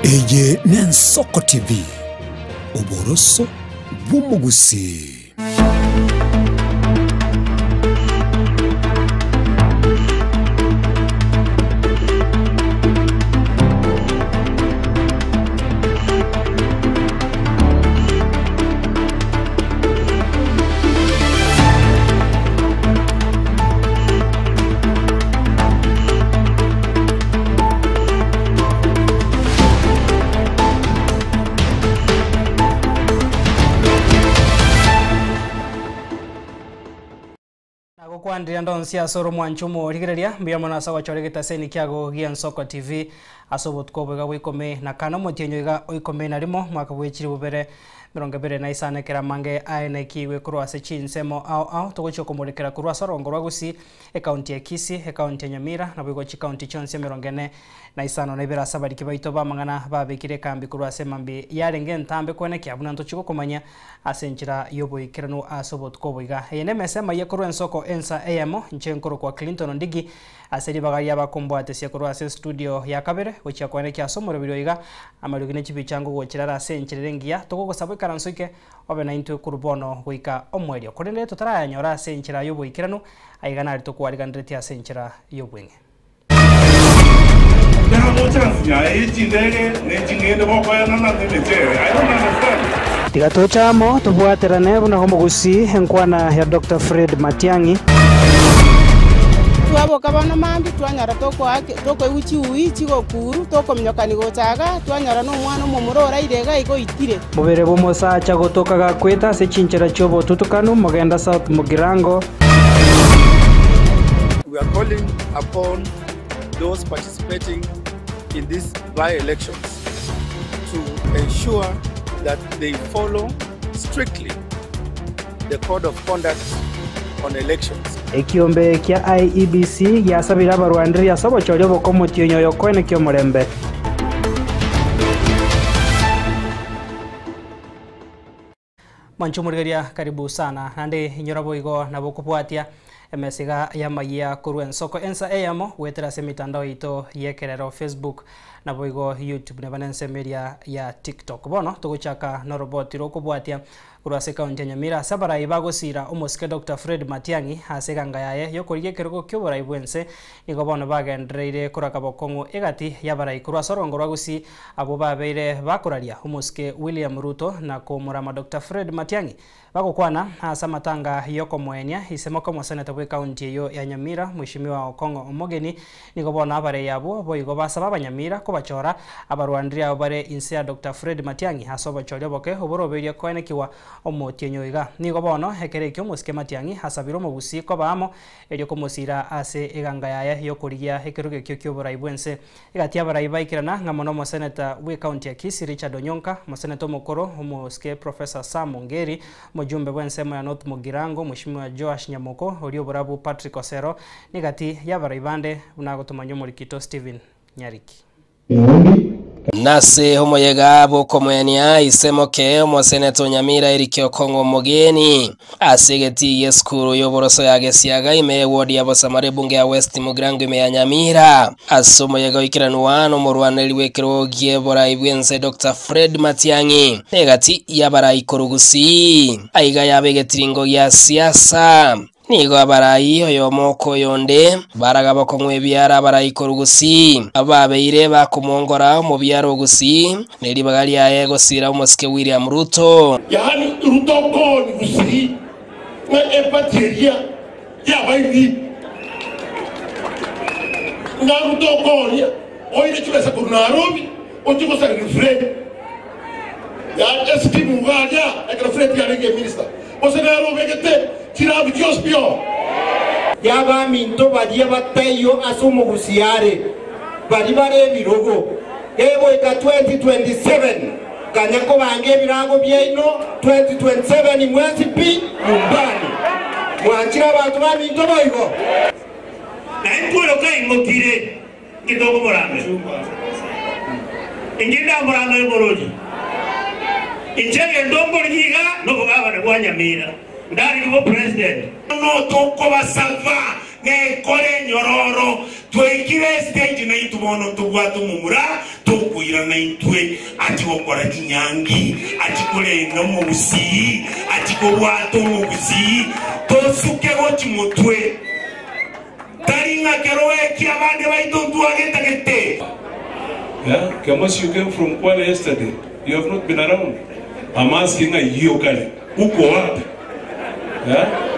Eye n'Ensoko TV, oboroso bw'omogusii. Nagokwanire ande onsi ase ore omwancho omorigereria, mbuya mono ase ogochora egetaseni kiago gi'Ensoko TV ase obotuko obo iga bwa ikomi na kane omotienyi oiga o ikomi na rimo omwaka bwe chilifu bibere emerongo ebere na isano ekero amange aenekigwe korwa ase chinsemo ao ao togochia komorekera korwa ase orongo rwa Gusii, Ekaunti ya Kisii, Ekaunti ya Nyamira, naboigo chikaunti chionsi emerongo ene na isano na ibere ase abariki baito b'amang'ana babekire ekambi korwa ase emambi yarenge entambe kwenekia buna ntochie gokomanyia ase enchera y'oboikeranu ase obotuko obo iga. Eye nemesa emayia korwa ensoko ensa eyemo, inche nkorokwa Clinton Ondigi, ase ribaga ri'abakombwatesia korwa ase estudio ya kabere gochia kwenekia ase omorobiri oiga amariogi ne chibicha ngogochera are ase enchera ere engiya, togogosaba oikaranse oike obe naintwe korwa bono goika omoerio. Korende totarayanyora ase enchera y'oboikeranu, aiga nari tokwariganeretie ase enchera y'obweng'e. Ekero mocha nyaye ye chindege ne ching'ende bokoenana nemechere. I don't understand. Tiga toche amo tobwaterane buna omogusii, enkwana ya Doctor Fred Matiang'i. Twaboka bono mambia, twanyora tokoaka tokoigwa chiui chigokuru, tokominyokani gocha igaa, twanyora na omwana omomura oraire iga iga oitire. Mobere bw'omosacha gotoka gakwete ase chinchera chi'obotutukanu, Mogenda South Mugirango. We are calling upon those participating in these by-elections to ensure that they follow strictly the code of conduct on elections. Ekiombe kia IEBC giasabire abarwaneri ase obochori obokomotienyi oyo koenekia omorembe. Mwanche omorigereria karibu sana naende inyora boigo nabo okobwatia emesiga y'amayia korwa ensoko ensa eyemo goetera ase emitandao yaito y'ekerero Facebook naboigo YouTube neba nensemo eria ya TikTok. Bono togochaka noroboti rokobwatia Korwa ase ekaunti ya Nyamira ase abarai bagosiira omosike Doctor Fred Matiang'i ase eganga yaye y'okorigia ekerogo ki'oborai bw'ense nigo bono bagendereire koraka bokong'u egati y'abarai korwa ase orongo rwa Gusii abwo babeire bakoraria omosike William Ruto na komorama Doctor Fred Matiang'i bagokwana ase amatanga y'okomoenia ise moka omoseneta bw'ekaunti eyio ya Nyamira Mweshimiwa Okong'o Omogeni Nigo bono abarei abwo boigo basaba abanyamira kobachora abarwaniri abo bare inse ya Doctor Fred Matiang'i ase obochori oboke oborobeirie koenekigwa omotienyi oiga. Nigo bono ekero ekio omosike Matiang'i asabire omogusii koba amo erio komosiira ase eganga yaye yokorigia ekerogo ekio kioborai bwense. Egati abarai baikerana ng'a mono omoseneta bw'ecounty ya Kisii Richard Onyonka, omoseneta omokoro omosike Professor Sam Ongeri, omojumbe bw'ensemo ya North Mugirango Mweshimiwa Joash Nyamoko, oria oborabu Patrick Osero, Negati y'abarai bande, buna agotomanywa omorikito Stephen Nyariki. Nase omoyega bw'okomoenia ise moke omoseneta o Nyamira Eric Okong'o Omogeni ase egetii gi'esukuru y'oboroso ya Gesiaga ime y'eward ya Bosamara ebunge ya West Mugirango ime ya Nyamira ase omoyega oikeranwa nomorwaneri bw'ekerogo gi'eborai bw'ense Doctor Fred Matiang'i negati y'abarai korwa Gusii aiga yaba egetiringo gia siasa. Nigo abarai oyomo oko oyonde baragaba okong'wa ebiara abarai korwa gusii, abwo babeire bakomwongora omobiara o gusii, ne ribaga riaye gosiira omosike William Ruto. Yaani Ruto okoni gusii ng'a eparty eria yabairi ng'a Ruto okoria oire chibesa korwa Nairobi ochie gosareri Fred. Yaani escheme iga aria ekero Fred yarenge eminister gose nere obegete chirabu chionsi pi oo. Y'abaminto baria bataiyo ase omogusii are, baria bare ebirogo, gegoika 2027, kanya kobanga ebirago biaino 2027 mwensi pi nyumbani. Mwanchire abanto baminto boigo? Naintwe oyo kaimokire, Inki tokomoramera? Inki ndamoramere moroche? Inche egento nkorigia iga nobogabane bwa Nyamira, ndarigie bo president. Bono tokobasaba. Nekore enyororo, twaikire estage naintwe bono ntobwate omomura tokoirana intwe achie gokora chinyangi, achie korenda omogusii, achie kobwata omogusii, tosuke gochia motwe. Tari ng'a kero eki abande baito ntwagetagete. Yeah, Kemosi you came from Kwale yesterday, you have not been around. I'm asking ng'ai okare, uko wapi? Yeah.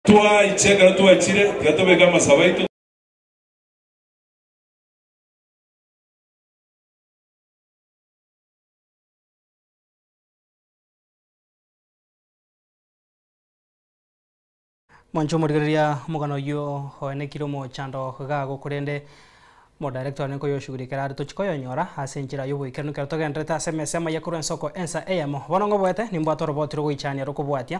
Twaiche ekero twachire, tiga tobeke amasabo aito. Mwanche omorigereria omogano oyio oenekire omochando gago korende Omodirector one nkoyoshugurikera are tochie koyonyora ase enchera y'oboikeranu ekero togendererete ase emesa amaya korwa ensoko ensa eyemo. Bono ngoboete, nimbwate oroboti rogoichania rokobwatia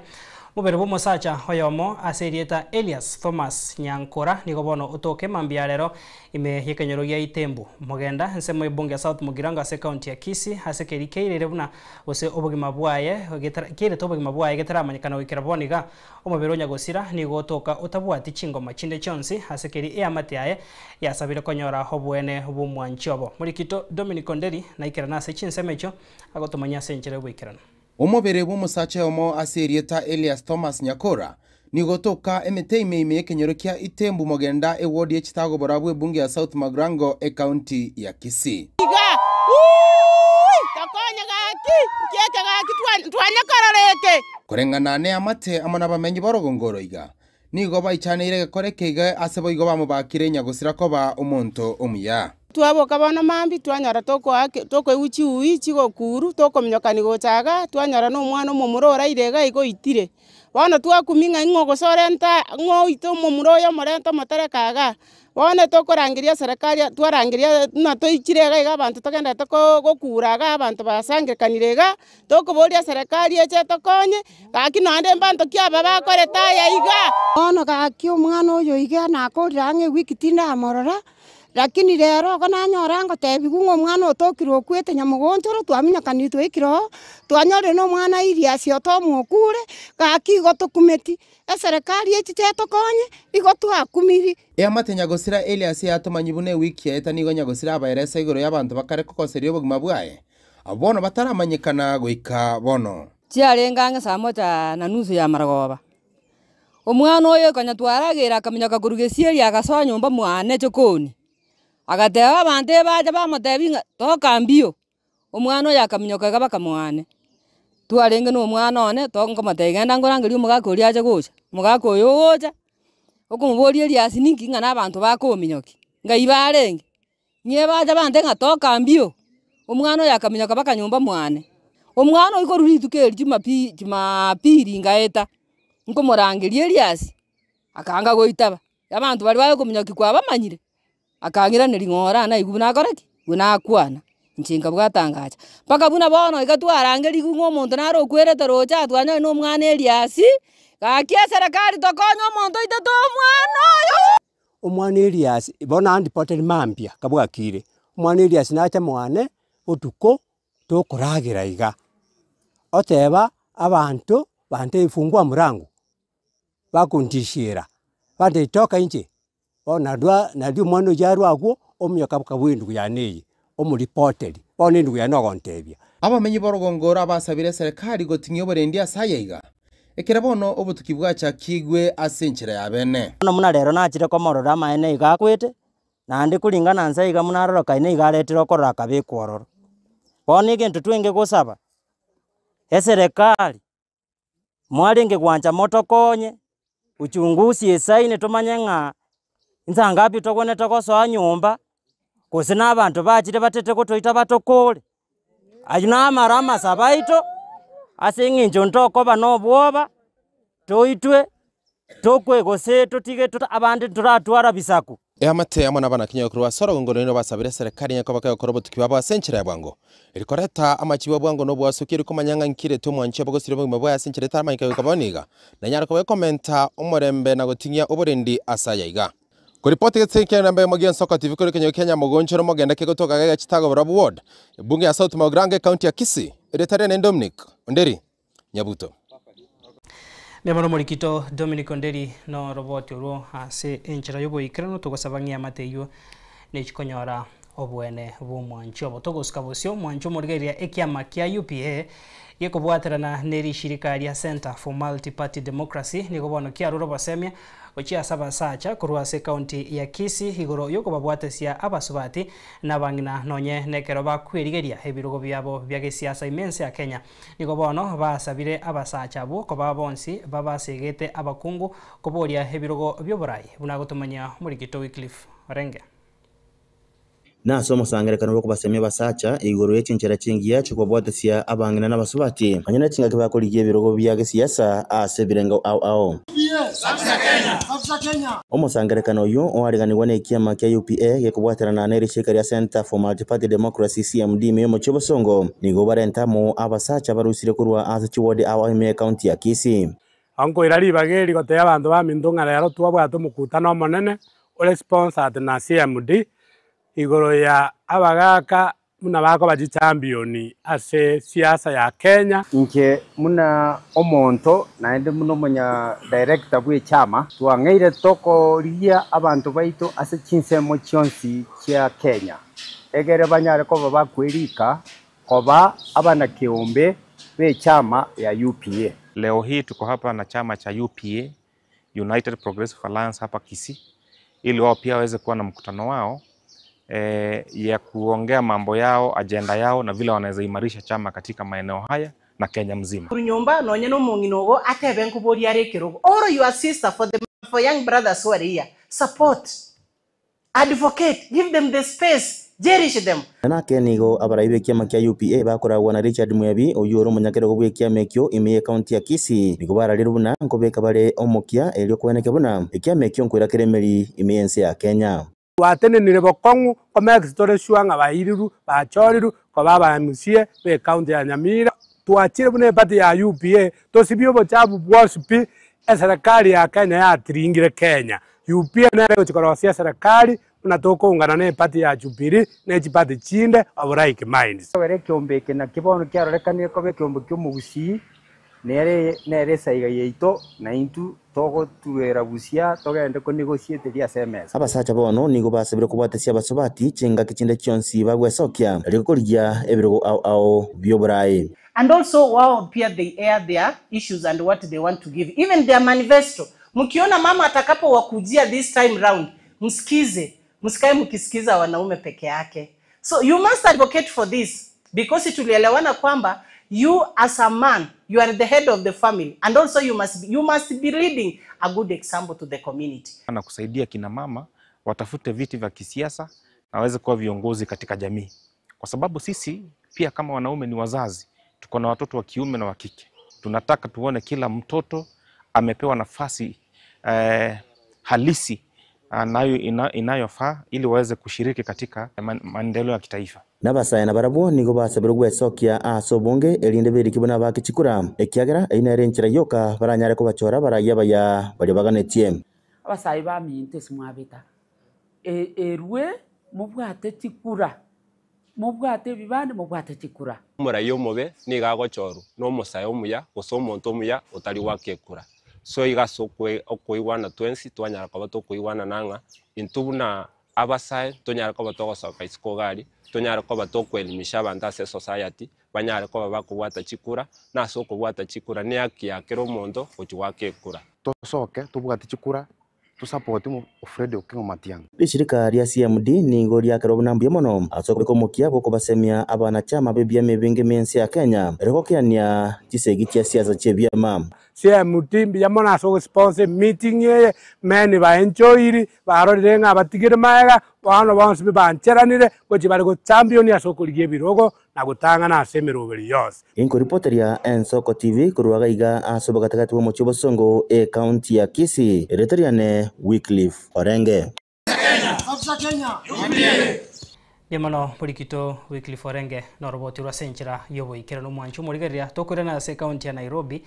mobere bw'omosacha oyomo ase erieta Elias Thomas Nyankora nigo bono otoke mambia ya rero ime y'ekenyoro gia Itembu, Mogenda, ensemo y'ebunge ya South Mugirango ase ecounty ya Kisii ase keri keirire buna gose obogima bwaye keirete obogima bwaye getaramanyekana goikera bono iga. Omobere o nyagosira nigo otoka otabwati chingoma chinde chionsi ase keri eamate yaye yasabire konyora oboene bw'omwanchi obo. Morikito Dominic Onderi naikerane ase chinsemo echio agotomanyia ase enchera y'oboikeranu. Omobere bw'omosacha oyomo ase erieta Elias Thomas Nyakora nigo otoka emete ime ime y'ekenyoro kia Itembu Mogenda eward ye Chitagobora bw'ebunge ya South Magrango ecounty ya Kisii. Iga, Uuui! Tokonye gaki! Nki eke gaki twanya korora eke? Koreng'ana neamate amo nabamenyi b'orogongo oro iga, nigo baichaneire egekora eke iga ase boigo bamobakire nyagosira koba omonto omuya. Twaboka bono mambia, twanyora tokoa tokoigwa chiuyi chigokuru, tokominyokani gocha igaa, twanyora na omwana omomura oraire iga iga oitire. Bono twakumia ng'a ing'o gose orenta ng'o oite omomura oyo omorente omotereke igaa. Bono tokorangeria eserekari twarangeria buna toichire iga iga abanto togenderete ko gokura igaa abanto basangerekanire igaa, tokoboria eserekari eche etokonye, gaki naende mbanto ki aba bakorete aya iga. Bono gaki omwana oyo iga nakorire ang'e ewiki tindamorora, Lakini rero igo nanyora ngotebiwa ng'a omwana otokire okwete nyamogonchoro, twaminyokanire twaikire oo, twanyorire na omwana Ilias otomo okure, gaki igo tokumeti, eserekari echiche etokonye, igo twakumiri. Eamate nyagosira Elias yatomanyi buna ewiki yaeta nigo nyagosira abaeresa igoro y'abanto bakare kogoseria obogima bwaye, abwo bono bataramanyekana goika bono. Chiarenge ang'e saa moja na nusu ya marogoba, Omwana oyo konya twarageire akaminyoka korwa gesieri agasoa nyomba mwane chokoni, agateba abanto ebacha bamotebia ng'a toka mbio, omwana oyo akaminyoka iga baka mwane. Twarenge na omwana one to nkomotebia genda nkorangerie omogaka oria ache gocha, omogaka oyo ogocha, okomoboria eriasi ninki ng'a na abanto bakominyokia, ngai barenge. Ng'ee bacha bante ng'a toka mbio, omwana oyo akaminyoka baka nyomba mwane. Omwana oyio korwa rituko eri jumapi jumapili ngaeta, nkomorangeria Elias, akaanga goitaba, abanto baria bagokominyokia kwabamanyire, akang'iraneria ng'a ora naigwe buna akore ki? Buna akwana. Inche nkabwata ngacha. Mpaka buna bono iga twarangerigwe ng'a omonto nare okwerete roche aa twanyorire na omwana Elias, gaki eserekari tokonye omonto oitete omwana oyo. Omwana Elias, bono andipoteri mambia kabwakire, omwana Elias nacha mwane botuko tokoragera iga, oteba abanto bantebia fungua mlango, bakontishera, bantebia toka inche, bono narwa nario omwana oyio arwe agwo, ominyoka bwa endugu yane eye, omoripoteri, bono endugu yane ogontebia. Abamenyi b'orogongo oro abasabire eserekari goting'ia oborendi ase aya iga, Ekero bono obotuki bwachakigwe ase enchera ya bene. Bono buna rero nachire komorora amaene iga akwete, naende kuringana nse iga buna arorokaine iga aretire okorora akabekwa ororo. Bono egento twenge gosaba, eserekari, mwarenge gwancha motokonye, uchunguzi esaine tomanye ng'a nsa ngapi togwenerete gosoa nyomba, gose na abanto bachire batete gotoita batokore. Ayio namare amasabo aito, ase eng'encho ntokoba na obwoba, toitwe, tokwe gose totige abande toratwara bisaku. Eamate amo nabanakinyoro korwa ase orogongo rwaino basabire eserekari onye koba kegokora obotuki bwabo ase enchera ya bwango, eri koreta amachibu a bwango na obwasuki eri komanya ng'a nkirete omwanchi obo gosira obogima bwaye ase enchera etaramanyeka goika bono iga, nanyare koba ekomenta omorembe na goting'ia oborendi ase aya iga. Koripoti gese ekiagera namba eyemo gi'ensoko TV korwa ekenyoro kia Nyamogonchoro mogende kegotoka gaiga Chitago Barabwo Ward, ebunge ya South Mugirango ecounty ya Kisii, erieta riane Dominic Onderi. Nyabuto. Mbuya omorikito Dominic Onderi noroboti orwo ase enchera y'oboikeranu togosaba ng'a eamate eywo nechikonyora oboene bw'omwanchi obo. Togosuka bosio omwanchi omorigereria ekiama kia UPA gekobwaterana ne rishirika ria Centre for Multi-Party Democracy nigo bono kiarure obosemia gochia ase abasacha korwa ase ekaunti ya Kisii igoro yokobabwatesia abasubati na abang'ina nonye nekero bakwerigeria ebirogo biabo bia gesiasa ime ense ya Kenya. Nigo bono basabire abasacha abwo koba bonsi babasegete abakungu koboria ebirogo bi'oborai, buna agotomanyia omorikito Wycliffe Orenge. Na ase omosangererekano bw'okobasemia abasacha igoro ye chinchera chingiya chi'okobabwatesia abang'ina na abasubati, nonya ne chingaki bakorigia ebirogo bia gesiasa ase ebirengo ao ao. Omosangererekano oyio oareganigwe nekiama kia UPA gekobwaterana nerishirika ria Centre for Multiparty Democracy, CMD, ime y'omochie o Bosongo, nigo barente amo abasacha barusire korwa ase chiwodi ao ime y'ecounty ya Kisii. Nkoira ribaga eri gotebia abanto baminto ng'a rero twabwate omokutano omonene ore sponsored na CMD igoro ya abagaka buna bakoba chichampioni ase siasa ya Kenya. Inche buna omonto, naende buna omonya director bw'echama, twang'eire tokorigia abanto baito ase chinsemo chionsi chia Kenya, egere banyare koba bakwerika koba abanakeombe b'echama ya UPA. Leo hii tuko hapa na chama cha UPA, United Progressive Alliance hapa Kisii, ili wao pia waweze kuwa na mkutano wao ya kuongea mambo yao, ajenda yao na vile wanaweza imarisha chama katika maeneo haya na Kenya mzima. Nyomba nonye nomong'ina ogo atebe nkoboria are ekerogo or your sister for the for young brothers who are here support advocate give them the space cherish them. Nake nigo abarai b'ekiama kia UPA bakoragwa na Richard Mwebi oyio ore omonyakerogo bw'ekiama ekio ime y'ekaunti ya Kisii nigo bararire buna nkobeka bare omokia erio kweneke buna ekiama ekio nkoira kere emeri ime y'ense ya Kenya. Twatenenire bokong'u komekisi tore sure ng'a bairiru bachoriru koba aba MCA ba ecounty ya Nyamira. Twachire buna eparty ya UPA tosibie obochafu bwonsi pi eserekari ya Kenya yatiringire Kenya. UPA nere egochi korosia eserekari buna tokoungana na eparty ya Jubilee na echiparty chinde of like minds. Ekero ekeombe eke nakio bono kiarorekanire koba ekeombe ki'omogusii, nere nere esaiga yaito, na intwe togotuera busia togende konegotiate ase emesa. Abasacha bono nigo basabire kobwatesia abasubati chingaki chinde chionsi bagwesokia erio korigia ebirogo ao ao bi'oborai. And also wao pia they air their issues and what they want to give even their manifesto. Mkiona mama atakapowakujia this time round, msikize, msikae mkisikiza wanaume peke yake. So you must advocate for this because tulielewana kwamba you as a man you are the head of the family and also you must be leading a good example to the community. Na kusaidia kina mama watafute viti vya kisiasa na waweze kuwa viongozi katika jamii, kwa sababu sisi pia kama wanaume ni wazazi, tuko na watoto wa kiume na wa kike. Tunataka tuone kila mtoto amepewa nafasi halisi nayo inayofaa ili waweze kushiriki katika maendeleo ya kitaifa. N'abasae nabarabwo nigo basabire gwesokia ase obonge erinde beriki buna bakichikura ekiagera eyio nere enchera yoka baranyare kobachora baraia baya baria baganetie. Abasae baminto ase mwabeta erwe mobwate chikura mobwate ebibande mobwate chikura. Omorai omobe nigo agochorwa na omosae omuya gose omonto omuya otari gwaka ekura. So iga ase okoigwana twensi twanyara koba tokoigwana nang'a intwe buna abasae tonyare koba togosoka isiko iga aria, tonyare koba tokoelimisha abanto ase esociety, banyare koba bakobwata chikura, na ase okobwata chikura ni haki ya kera omonto gochi gwaka ekura. Tosoke tobwate chikura tosapoti Fred Okengo Matiang'i. Rishirika ria CMD nigo riakerwa buna mbuya mono ase okobeka omokia bw'okobasemia abanachama b'ebiama ebinge ime ense ya Kenya ere gokeania chisegi chia siasa chi'ebiama. CMD mbuya mono ase ogosponsor emeeting eye, many baenjoyiri, barorire ng'a batigire maega, bono bonsi pi bancheranire, gochia bare gochampion ase okorigia ebirogo na gotang'ana ase emeroberi yonsi. Inkoripoteria Ensoko TV korwa iga iga ase obogatagati bw'omochie o Bosongo, ecounty ya Kisii, erieta riane Wycliffe Orenge. Ocha Kenya. Mbuya mono Borikito Wycliffe Orenge noroboti rwa ase enchera y'oboikeranu omwancho omorigereria tokoirana ase ekaunti ya Nairobi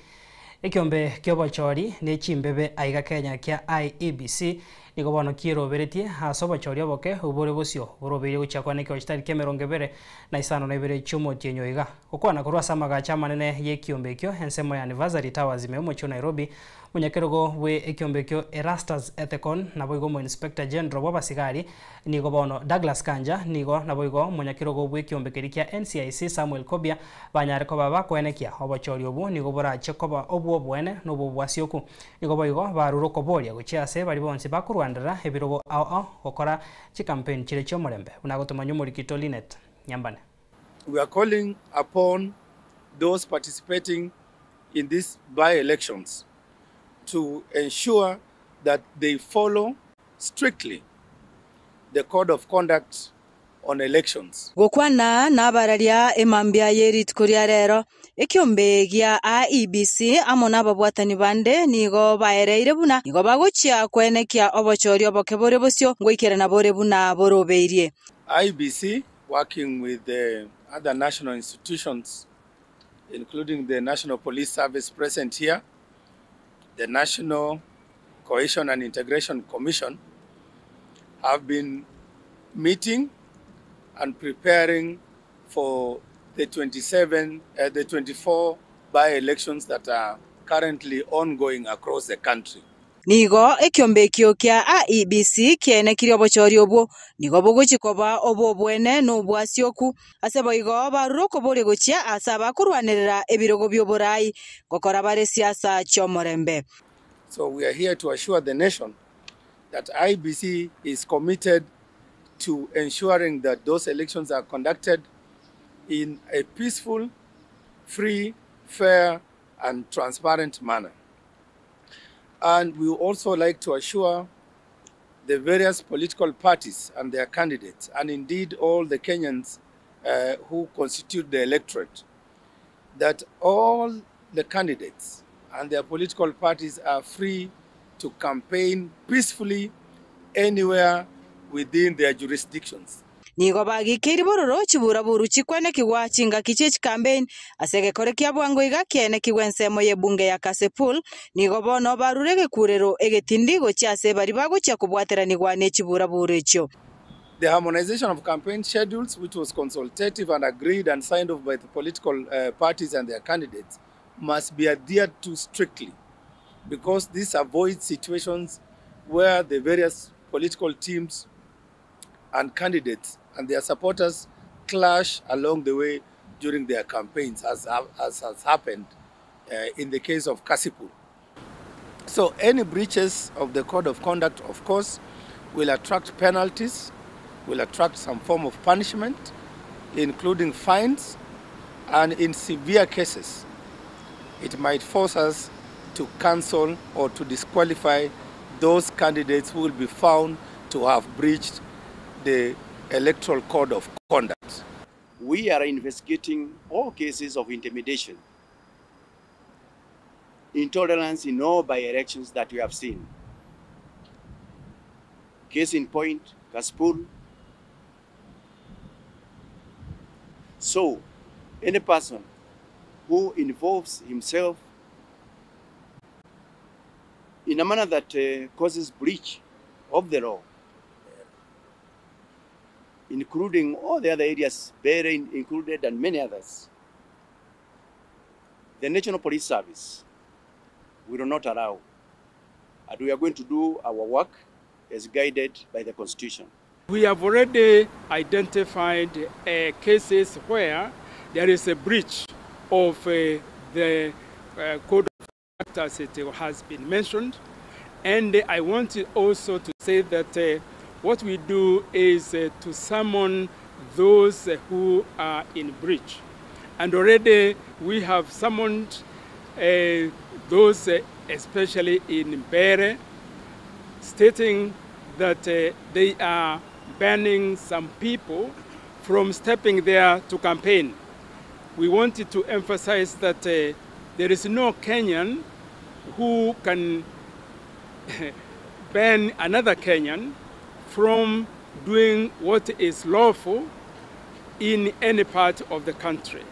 ekiombe kiobochori ne chimbebe aiga Kenya kia IEBC nigo bono kieroberetie ase obochori oboke obore bosio borobeire gochia kwane ekero chitariki emerongo ebere na isano na ibere chiomotienyi oiga. Gokwana korwa ase amagacho amanene y'ekiombe ekio ensemo ya Anniversary Towers ime omochie o Nairobi Omonyakerogo bwe ekiombe ekio Erastus Ethekon naboigo omo-inspector general bw'abasigari nigo bono Douglas Kanja nigo naboigo omonyakerogo bw'ekiombe keria kia NCIC Samuel Kobia banyare koba bakoenekia obochori obwo nigo borache koba obw'oboene na obw'obwasioku. Nigo boigo barure okoboria gochia ase baria bonsi bakorwanderera ebirogo ao ao gokora chikampeni chire chi'omorembe buna agotomanya omorikito Linet Nyambane. We are calling upon those participating in these by-elections to ensure that they follow strictly the code of conduct on elections. Gokwana nabararia emambia ye rituko ria rero, ekiombe gia IEBC amo nababwatani bande nigo baereire buna nigo bagochia koenekia obochori oboke bore bosio ngoikerana bore buna borobeirie. IEBC working with the other national institutions including the National Police Service present here, the National Cohesion and Integration Commission, have been meeting and preparing for the 27, the 24 by-elections that are currently ongoing across the country. Nigo ekiombe ekio kia IEBC kiaenekirie obochori obwo nigo bogochia koba obw'obwene na obwasioku, ase boigo barure okoboria gochia ase abakorwanerera ebirogo bi'oborai gokora bare siasa chi'omorembe. So we are here to assure the nation that IEBC is committed to ensuring that those elections are conducted in a peaceful, free, fair and transparent manner. And we also like to assure the various political parties and their candidates, and indeed all the Kenyans who constitute the electorate, that all the candidates and their political parties are free to campaign peacefully anywhere within their jurisdictions. Nigo bagikeirie bororo chiburaburu chikwenekigwa chingaki chie chikampeini ase egekore kia bwango iga kiaenekigwe ensemo y'ebunge ya Kasipul. Nigo bono barure egekurero egetindi gochia ase baria bagochia kobwateranigwa ne chiburaburu echio. The harmonization of campaign schedules, which was consultative and agreed and signed off by the political parties and their candidates, must be adhered to strictly, because this avoids situations where the various political teams and candidates and their supporters clash along the way during their campaigns, as has happened in the case of Kasipul. So any breaches of the code of conduct, of course, will attract penalties, will attract some form of punishment, including fines, and in severe cases, it might force us to cancel or to disqualify those candidates who will be found to have breached the electoral code of conduct. We are investigating all cases of intimidation, intolerance in all by-elections that we have seen. Case in point, Kasipul. So, any person who involves himself in a manner that causes breach of the law, including all the other areas, Bahrain included and many others, the National Police Service will not allow. And we are going to do our work as guided by the Constitution. We have already identified cases where there is a breach of the code of conduct as it has been mentioned. And I want to also to say that what we do is to summon those who are in breach. And already we have summoned those especially in Mbeere, stating that they are banning some people from stepping there to campaign. We wanted to emphasize that there is no Kenyan who can ban another Kenyan from doing what is lawful in any part of the country.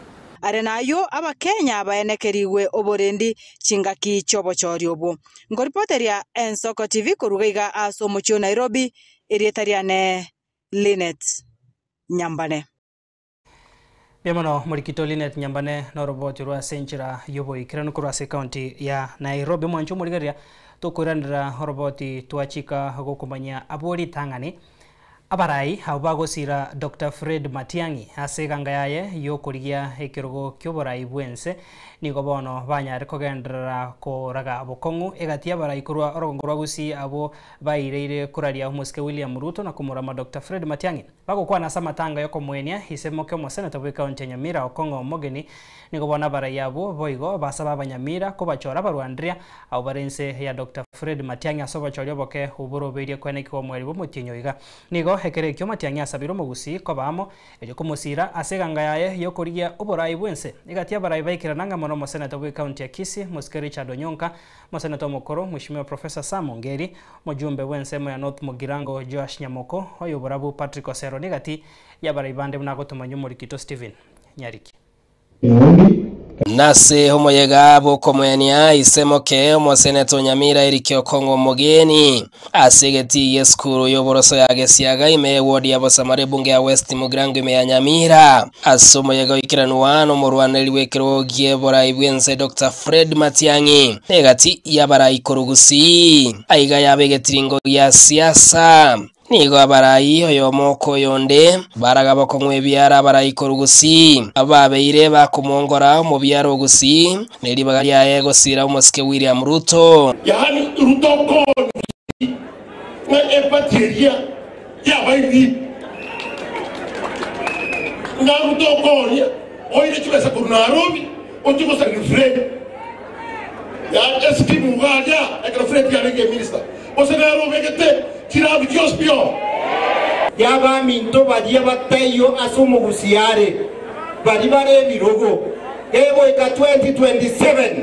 Are nayio Abakenya baenekerigwe oborendi chingaki chi'obochori obwo. Nkoripoteria Ensoko TV korwa iga ase omochie o Nairobi, erieta riane Linet Nyambane. Mbuya mono Morikito Linet Nyambane noroboti rwa ase enchera y'oboikeranu korwa ase ekaunti ya Nairobi. Omwancho omorigereria tokoiranerera oroboti twachika gokomanyia abwo ritang'ani Abarai abwo bagosira Doctor Fred Matiang'i ase eganga yaye y'okorigia ekerogo ki'oborai bw'ense nigo bono banyare kogenderera koraga bokong'u egati y'abarai korwa orogongo rwa Gusii abwo baireire koraria omosike William Ruto na komorama Doctor Fred Matiang'i. Bagokwana ase amatanga y'okomoenia ise moke omoseneta bw'ecounty ya Nyamira Okong'o Omogeni nigo bono abarai abwo boigo basaba abanyamira kobachora abarwanderia abwo bare inse ya Doctor Fred Matiang'i ase obochori oboke oborobeirie koenekigwa omweri bw'omotienyi oiga. Nigo ekero ekio Matiang'i asabire omogusii koba amo erio komosiira ase eganga yaye y'okorigia oborai bw'ense. Egati y'abarai baikerana ng'a mono omoseneta bw'ecounty ya Kisii Mosike Richard Onyonka, Omoseneta omokoro Mweshimiwa Professor Sam Ongeri, Omojumbe bw'ensemo ya North Mugirango Joash Nyamoko, oyoborabu Patrick Osero negati y'abarai bande buna agotomanywa omorikito Stephen Nyariki. Nase omoyega bw'okomoenia ise moke omoseneta o Nyamira Eric Okong'o Omogeni ase egetii gi'esukuru y'oboroso ya Gesiaga ime y'ewodi ya Bosamara ebunge ya West Mugirango ime ya Nyamira. Ase omoyega oikeranwa nomorwanereri bw'ekerogo gi'eborai bw'ense Doctor Fred Matiang'i negati y'abarai korwa Gusii aiga yaba egetiringo gia siasa. Nigo abarai oyomo oko oyonde baraga bokong'u ebiara abarai korwa Gusii, abwo babeire bakomwongora omobiara o Gusii, ne ribaga riaye gosira omosike William Ruto. Yaani Ruto okoonye ng'a eparty eria y'abaibwi, ng'a Ruto okoonye oire chibesa korwa Nairobi ochie gosaria Fred. Yaani escheme iga aria ekero Fred arenge eminister. Gose nere obegete chirabi chionsi pi oo. Y'abaminto baria bataiyo ase omogusii are, baria bare ebirogo, gegoika 2027,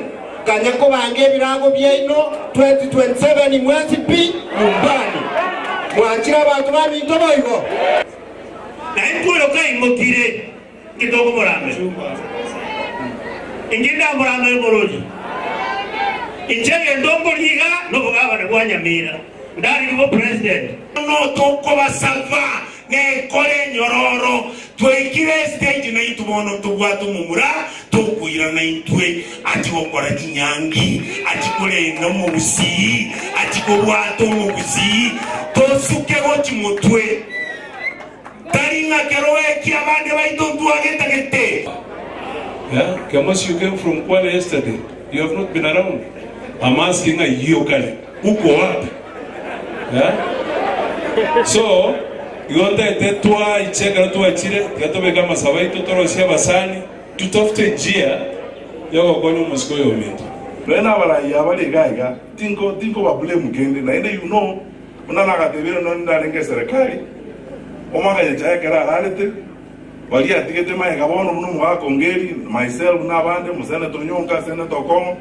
kanya kobanga ebirago biaino 2027 mwensi pi nyumbani. Mwanchire abanto baminto boigo? Na intwe oyo kaimokire, inki tokomoramera? Inki ndamoramere morori? Inche egento nkoria iga nobogabane bwa Nyamira, ndarigie bopresident. Bono tokobasaba nekore enyororo, twaikire estage naintwe bono ntobwate omomura tokoirana intwe achie gokora chinyangi, achie korenda omogusii, achie kobwata omogusii, tosuke gochia motwe. Tari ng'a kero eki abande baito ntwagetagete. Yeah, Kemosi you came from Kwale yesterday, you have not been around. I'm asking ng'a iyio kare, uko wapi? Yeah? So, igo ntaete twaiche ekero twachire, tiga tobeke amasabo aito torosie abasani, tutafute njia yogokonya omosike oyo ominto. Nonya nabarai aba bare iga iga, tinko tinkoba blame kende, naende you know buna nagatebire nonye narenge eserekari, omwaka Nyachae ekero ararete, baria atigete magega bono buna omogaka Ongeri, myself na abande, omosenator Onyonka, Senator Okong'o,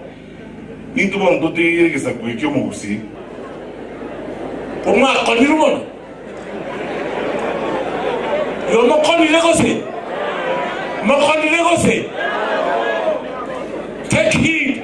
nintwe bono totigeire egesaku eke omogusii. Omwakonirwe mono? Igo mokonire gose? Mokonire gose? Take heed.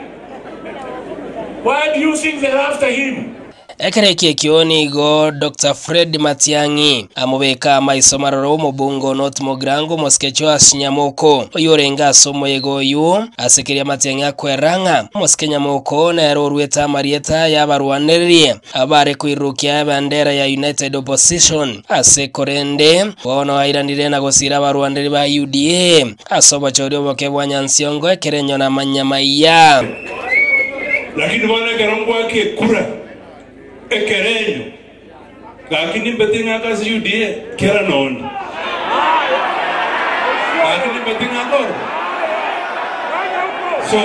Why do you think they're after him? Ekero ekio ekio nigo Doctor Fred Matiang'i amobeka amaiso maroro omobunge o North Mugirango omosike Joash Nyamoko oyio orenge ase omoyega oyio. Ase keria Matiang'i akoerera ng'a omosike Nyamoko nere oruete amarieta y'abarwanereri abare koirurukia ebendera ya United Opposition ase korende bono airanire na gosira abarwanereri ba UDA ase obochori oboke bwa Nyansiongo ekerenyo na amanyamaiya. Lakini bono ekero ngwaka ekura ekerenyo, gaki nimbete ng'ake ase UDA kera nonde. Gaki nimbete ng'ake oro. So,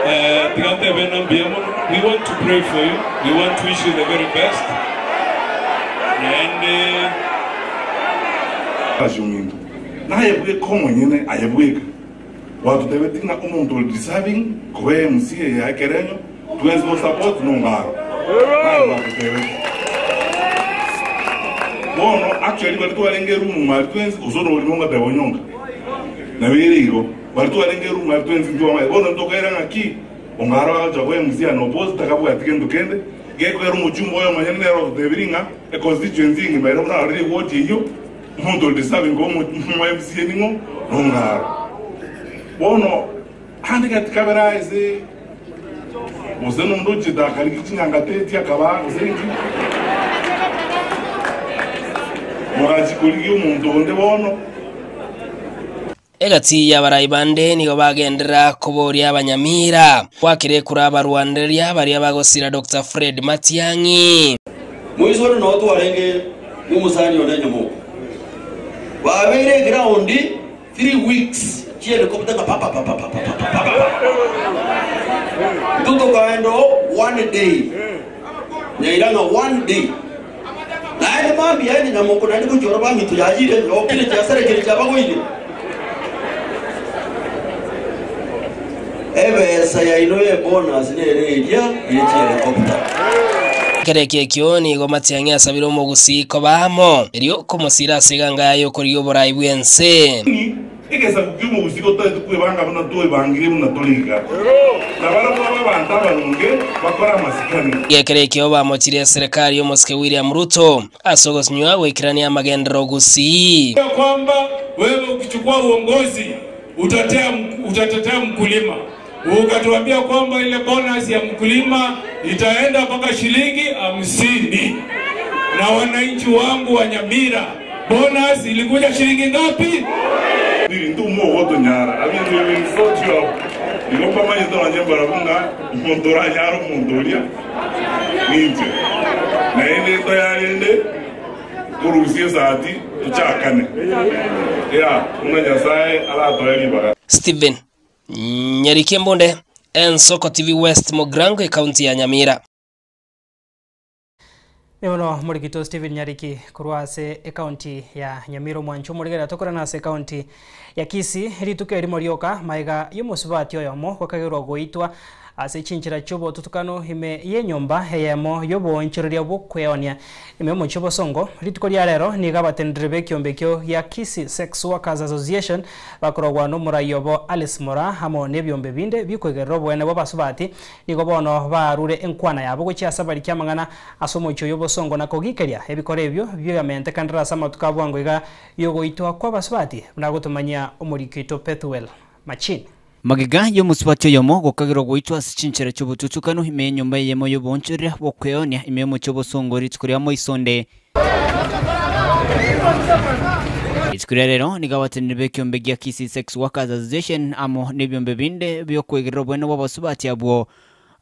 eh, tiga ntebe ng'a mbuya mono. We want to pray for you. We want to wish you the very best. Naende. Ase ominto, naye bweka omonyene, aye bweka. Gwatotebetie ng'a omonto ore deserving koba MCA ya ekerenyo twensi to support nongaro. Naye gwatotebetie. Bono actually baria twarenge eroom mari twensi gose ore orimo ngoteba onyonka. Nabo ere igo, baria twarenge eroom mari twensi ntwamanyete. Bono ntokaira ng'aki, ongaro agacha koba MC and opposed takabwati gento kende, gekogera omochumba oyo omonyene nere ototebirie ng'a econstituency engima ere buna arorire eward eyio, omonto ore deserving koba omo MCA ning'o? Nongaro. Bono ande gati kabere aye ase gose nonde ochete akarigia chinyanga teti akabaa gose inki, mogachia korigia omonto onde bono. Egati y'abarai bande nigo bagenderera koboria abanyamira gwakera ekura abarwanereria baria bagosira Doctor Fred Matiang'i. Moisore noo twarenge nomosani one nyomoko. Babeire eground 3 weeks chi'helicopter ng'a papapapapapapapapa. Intwe tokaenda oo one day. Nyaira ng'a one day. Naende mambia yaye nyamoko naende gochia ororo baminto yayire yokire chiasarekire chiabagoire. Ebesa yaino y'ebonus nere eria ye chihelikopta. Ekero ekio ekio nigo Matiang'i asabire omogusii koba amo, erio komosira ase eganga yaye y'okorigia oborai bw'ense. Egesaku ki'omogusii gotaete kwebanga buna twebangire buna tore iga, na barabwo abe abanto abaronge bakore amasikani. Gekero ekio bamochirie eserekari y'omosike William Ruto ase ogosinywa goikerania amagenderero gusii. Ya kwamba wewe ukichukua uongozi utatea, utatetea mkulima. Ukatuambia kwamba ile bonus ya mkulima itaenda mpaka shilingi 50, na wananchi wangu wa Nyamira bonus ilikuja shilingi ngapi? Ebinto mogotonyara, ebinto ebi binsotio abwo. Igo mbamanyete nonye mbarabwo ng'a omonto oranyare omonto oria ninche. Naende toyarende korusia esati tochakane, yeah, buna Nyasae aratoe ribaga. Stephen Nyariki Embunde, Ensoko TV West Mugirango, Ekaunti ya Nyamira. Nibono morigito Stephen Nyariki korwa ase ekaunti ya Nyamira omwancho omorigereria tokorana ase ekaunti ya Kisii rituko erimo rioka maega y'omosubati oyomo gokagerwa goitwa ase chinchera chi'obotutukanu ime y'enyomba eyemo y'oboonchoreria bw'okweonia ime y'omochie o Bosongo. Rituko ria rero nigo abateneneri b'ekiombe ekio gia Kisii Sex Workers Association bakorogwa n'omorai obo Alice Moraa amo n'ebiombe binde bikoigerera oboene bw'abasubati nigo bono barure enkwana yabo gochia ase abariki amang'ana ase omochie oyo o Bosongo na kogikeria ebikora ebio biamentekanire ase amatuko a bwango iga y'ogoitwa kw'abasubati buna gotomanyia omoriki oito Pethuel Machini. Magega y'omosubati oyomo gokagerwa goitwa ase chinchera chi'obotutukanu ime y'enyomba eyemo y'oboonchoreria bw'okweonia ime y'omochie o Bosongo rituko ria moisonde. Rituko ria rero nigo abateneneri b'ekiombe gia Kisii Sex Workers Association amo nebiombe binde bi'okwegerera oboene bw'abasubati abwo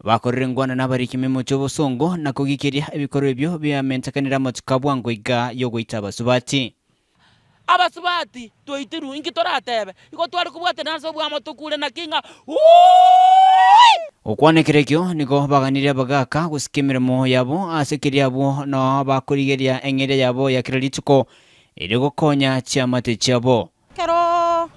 bakorire ngwana nabariki ime y'omochie o Bosongo na kogikeria ebikorwa ebio biamentekanire amatuko a bwango iga y'ogoita abasubati. Abasubati twaitirwe, inki toratebe? Igo tware kobwatana ase obwamo tokure naki ng'a Wuuii! Gokwana ekero ekio nigo baganirie abagaaka gosika emeremo yabo ase keria abwo nao bakorigeria eng'eria yabo ya kera rituko, erio gokonya chiamate chiabo. Ekero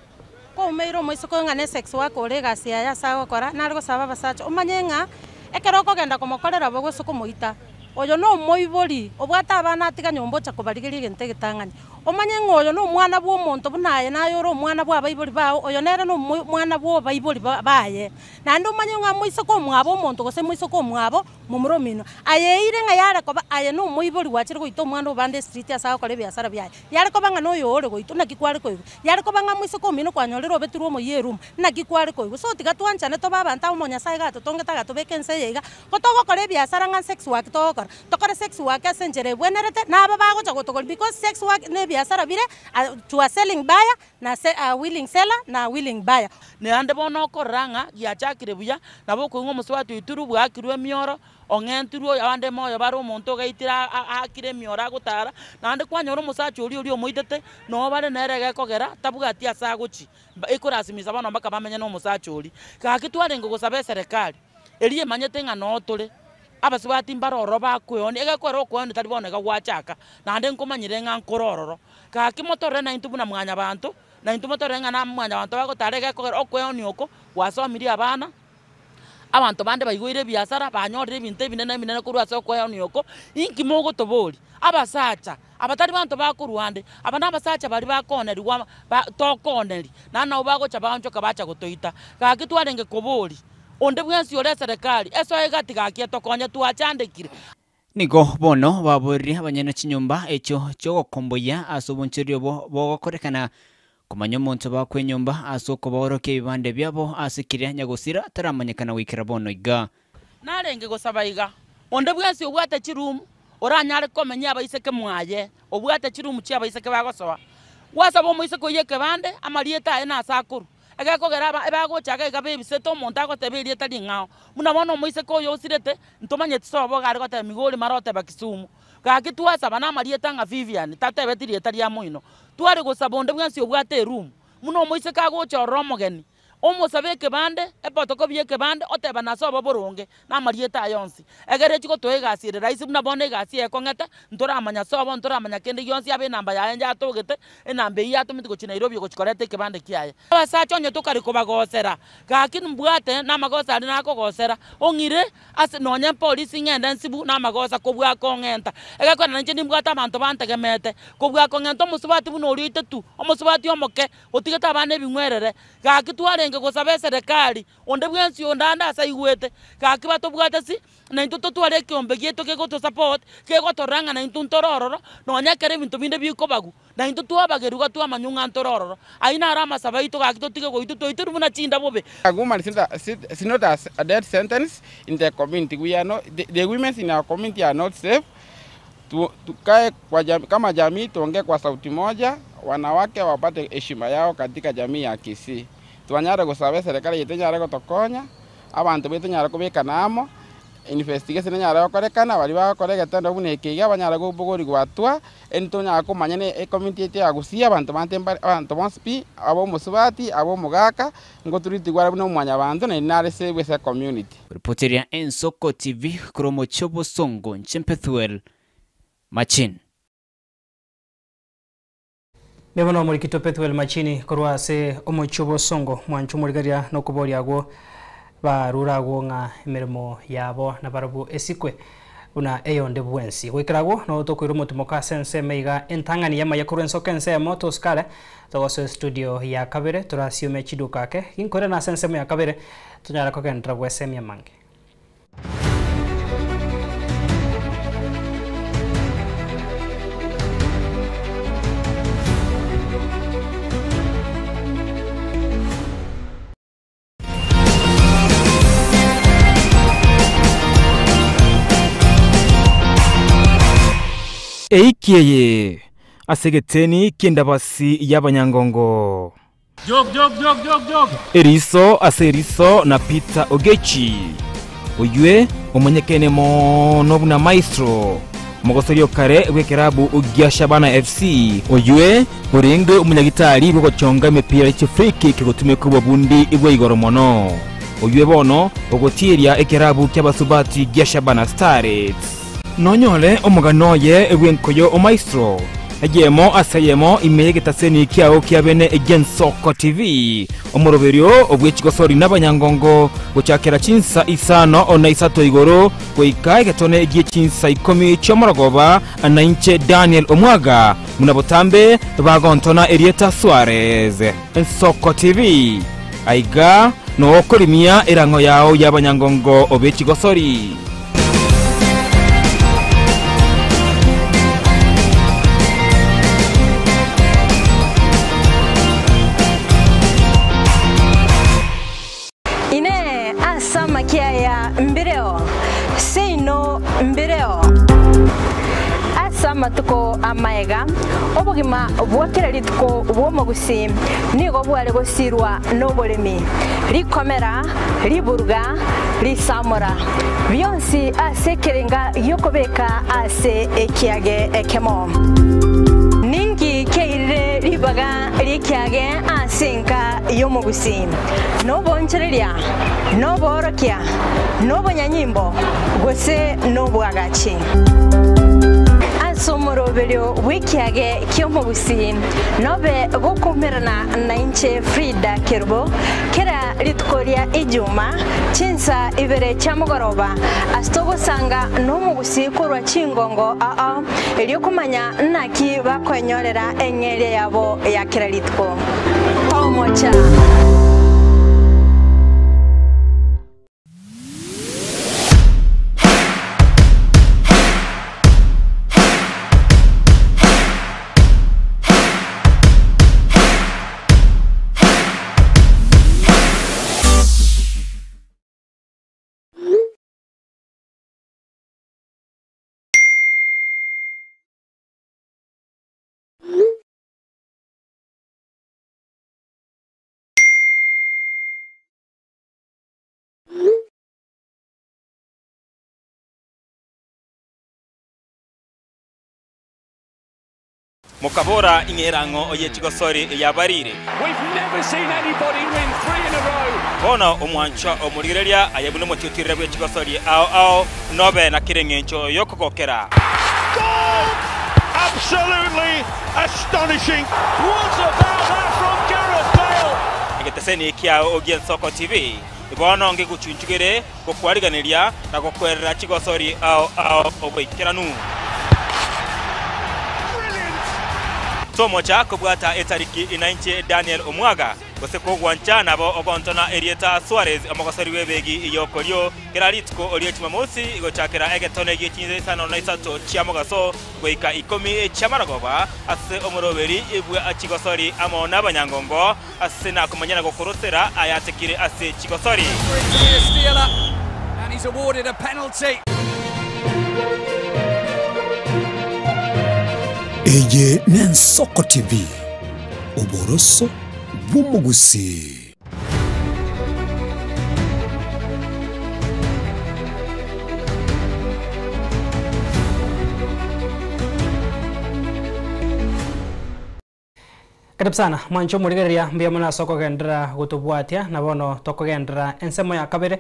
kwaumeire omoiseke oyo ng'a ne sex worker ore egasi yaye ase agokora, nare gosaba abasacha omanye ng'a ekero okogenda komokorera bo gose komoita, oyo na omoibori obwate abana atiga nyomba ocha kobarigeria egento egetang'ani. Omanye ng'a oyo na omwana bwa omonto buna aye naye ore omwana bwa abaibori bao, oyo nere na omwana bwa obaibori baye. Naende omanye ng'a moiseke omwabo omonto gose moiseke omwabo momura omino, aye eire ng'a yare koba aye na omoibori gwachire goita omwana obande estreet ase agokora ebiasara biaye. Yare koba ng'a noyo ore goitwa, naki kware koigwa? Yare koba ng'a moiseke omino kwanyorire obetirwe omoyio eroom, naki kware koigwa? So tiga twanchane tobe abanto amo Nyasaye gatotongete agatobeka ense eye iga, ko togokora ebiasara ng'a sex work togokora, tokore sex work ase enchera ebwenerete, na aba bagocha gotogora because sex work na ebiasara bire to a selling buyer na a willing seller na a willing buyer. Naende bono okorora ng'a giachakire buya, nabo okoigwa omosubati oitirwe bwakirwe emioro, ong'entirwe oyo abande moyo bare omonto ogaitire aakire emioro agotara, naende kwanyora omosacha oria oria omoitete, noo bare nere egekogera tabwati ase agochia, ekorasimisa bono mpaka bamenye na omosacha oria. Gaki twarenge gosaba eserekari, eria emanyete ng'a noo tore, abasubati mbare ororo bakoeonia, egekogera okoeonia tari bono iga gwachaka, naende nkomanyire ng'a nkore ororo. Gaki motorore naintwe buna mwanyabanto, naintwe motorore ng'a na mwanyabanto bagotara egekogera okoeonia oko, gwasomirie abana, abanto bande baigoire ebiasara, banyorire ebinto ebinene ebinene korwa ase okoeonia oko, inki mogotoboria? Abasacha. Aba tari banto bakorwa ande, aba nabasacha baria bakoonerigwa ba tokooneri, naende nabo bagocha baonchoka bacha gotoita. Gaki twarenge koboria, onde bwensi ore eserekari, esoe egati gaki etokonye twachandekire. Nigo bono baboririe abanyene chinyomba echio chi'ogokomboyia ase obonchoreri obo bogokorekana, komanya omonto bakwa enyomba ase okobaorokia ebibande biabo ase keria nyagosira taramanyekana goikera bono iga. Narenge gosaba iga, Onde bwensi obwate chirumu oranyare komenya abaiseke mwaye, obwate chirumu chi'abaiseke bagosoa. Gwasaba omoiseke oyio ekebande, amarieta aye nase akorwa. Egekogera aba ebagocha iga iga bebisete omonto agoteba erieta ring'ao. Buna bono omoiseke oyo osirete, ntomanyeti sobo iga are goteba Migori mara oteba Kisumu. Gaki twasaba namarieta ng'a Vivian, tatebeti rieta ria moino. Tware gosaba onde bwensi obwate erumu, buna omoiseke agocha ororo omogeni, Omosabe ekebande, epotoko bi'ekebande, otebane ase obo boronge, na amarieta aye onsi. Egere echi gotoa egasi ere rahisi buna bono egasi eye ekong'ete, ntoramanya ase obo, ntoramanya kende gionsi abe enamba yaye yatogete, enamba eyio yatometi gochia Nairobi ogochia koreta ekebande kiaye. Abasacha onye tokare kobagosera, gaki mbwate namagoso aria nakogosera, ong'ire ase nonya polisi ng'ende nsibu namagosa kobua kong'enta. Egekogera nainche nimbwate abanto bantegemete, kobua kong'enta omosubati buna oria oite tu, omosubati omoke, otigete abana ebing'werere, Gaki twarenge gosaba eserekari, onde bwensi onde ande ase aigwete, gaki batobwate si, naintwe totware ekeombe giaito kegotosupport, kegotorora ng'a naintwe ntore ororo, nonya ekero ebinto binde bikobagwa, naintwe twabagerwa twamanywa ng'a ntore ororo. Ayio naro amasabo aito gaki totige goitwa, toitirwe buna chinda bobe. A woman is not a, is not a death sentence in the community. We are not, the, the women in our community are not safe. Tu, tukae kwa jam, kama jamii tuongee kwa sauti moja, wanawake wapate heshima yao katika jamii ya Kisii. Twanyare gosaba eserikali yaito enyare gotokonya, abanto baito nyare kobekana amo, investigation enyare gokorekana, baria bagokora egetendo buna eke iga banyare kobogorigwa hatua, eri tonyare komanya ne ecommunity yaito ya Gusii abanto bande mbare abanto bonsi pi, abe omosubati, abe omogaka, ngoturitigwe are buna omwanyabanto naende nare save ase ecommunity. Ripoteria Ensoko TV korwa omochie obosongo inche Pethuel Machin. Nigo nomorikito Pethuel Machini korwa ase omochie obosongo mwancha omorigereria nokoboria agwo barure agwo ng'a emeremo yabo nabarabwo esikwe buna eyonde bwensi. Goikera agwo nogo tokoira omotimoko ase ensemo iga entang'ani y'amaya korwa ensoko ensemo tosikare togosoa estudio ya kabere torasiume chiduka ake ginkoirana ase ensemo ya kabere tonyare kogenderera gwesemia amange. Eiki eye ase egeteni ki'endabasi y'abanyangongo. Eriso ase eriso na Peter Ogechi, oywe omonyekene mono buna Maestro, omogosori o kare bw'ekerabu gia Shabana FC, oywe orenge omonyagitari bw'ogochonga emepira ye chifree-kick gotumeka obobundi bwa igoro mono, oywe bono ogotieria ekerabu ki'abasubati gia Shabana Starlets. Nonyore omogano oye bw'enkoyo o Maestro, eyemo ase eyemo ime y'egetaseni kiao kia bene egi'Ensoko TV, omoroberio bw'echigosori n'abanyangongo gochakera chinsa isano na isato igoro goika egetone gie chinsa ikomi chi'omorogoba, na inche Daniel Omwaga, buna botambe bagontona erieta Suarez. Ensoko TV, aiga nokorimia erang'o yao y'abanyangongo b'echigosori. Inee! Ase amakia aya mbireo? Seino mbireo. Ase amatuko amaega, obogima bwa kera rituko bw'omogusii nigo bware gosirwa noboremi, rikomera, riburuga, risamora, bionsi ase ekerenga gi'okobeka ase ekiage ekemo. Ninki kiairire ribaga ri'ekiage ase enka y'omogusii? Noboonchoreria, noboorokia, nobonyanyimbo, gose nobwagachi? Ase omoroberio bw'ekiage ki'omogusii, nobe gokoumerana nainche Frida Kerubo, kera rituko ria Ijuma, chinsa ibere chia mogoroba, ase togosanga nomogusii korwa chingongo ao erio komanya naki bakoenyorera eng'eria yabo ya kera rituko. Tomocha! Mokabora, Ing'erang'o oye chigosori eyabarire. Bono omwanchwa omorigereria aye buna omotiotirere bwe chigosori ao ao, nobe na kera engencho y'okogokera. Egeteseni kiao gi'Ensoko TV bono ngegochunchugere gokwariganeria na gokwerera chigosori ao ao oboikeranu. Tomocha kobwata etariki inainche Daniel Omwaga, gose kogwancha nabo ogontona erieta Suarez omogosori bw'ebegi y'okorio kera rituko rie Jumamosi gochakera egetone gie chinsa isano na isato chia mogaso goika ikomi chi'amaragoba ase omoroberi bwa chigosori amo nabanyangongo ase nakomanya na gokorosera ayatekire ase chigosori. Eye n'Ensoko TV, oboroso bw'omogusii. Karibu sana mwanche omorigereria mbuya mono ase okogenderera gotobwatia na bono tokogenderera ensemo ya kabere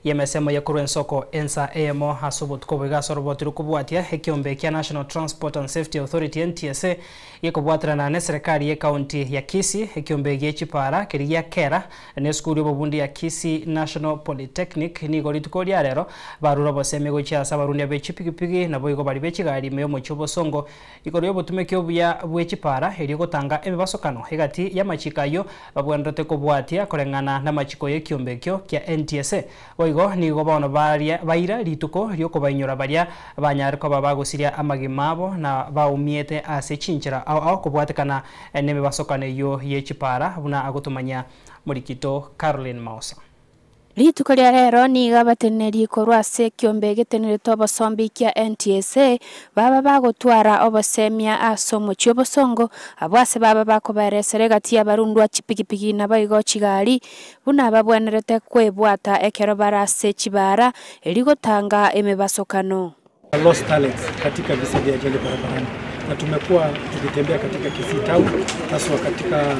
y'emesemo ye korwa ensoko ensa eyemo ase obotuko obo iga ase oroboti rokobwatia ekiombe kia National Transport and Safety Authority NTSA gekobwaterana na eserekari ye county ya Kisii ekiombe gie chipara keria gia kera na esukuru y'obobundi ya Kisii National Polytechnic nigo rituko ria rero barure obosemi gochia ase abarundia be chipigipigi naboigo baria be chigari ime y'omochie obosongo Igoro y'obotumeki obuya bwe chipara, erio gotanga emebasokano egati y'amachiko ayio babwenerete kobwatia koreng'ana namachiko y'ekiombe ekio kia NTSA. Boigo nigo bono baria baira rituko ri'okobainyora baria banyare koba bagosiria amagima abo na baumiete ase chinchera ao ao kobwatekana nemebasokano eyio ye chipara buna agotomanyia Morikito Caroline Maosa. Rituko ria rero nigo abateneneri korwa ase ekiombe getenerete obosombi kia NTSA baba bagotwara obosemia ase omochie obosongo, abwo ase baba bakobaeresera egati y'abarundwa chipigipigi naboigo chigari buna babwenerete kwebwata ekero bare ase chibara erio gotanga emebasokano. Lost talents katika visa vya ajali barabarani, na tumekuwa tukitembea katika Kisii town haswa katika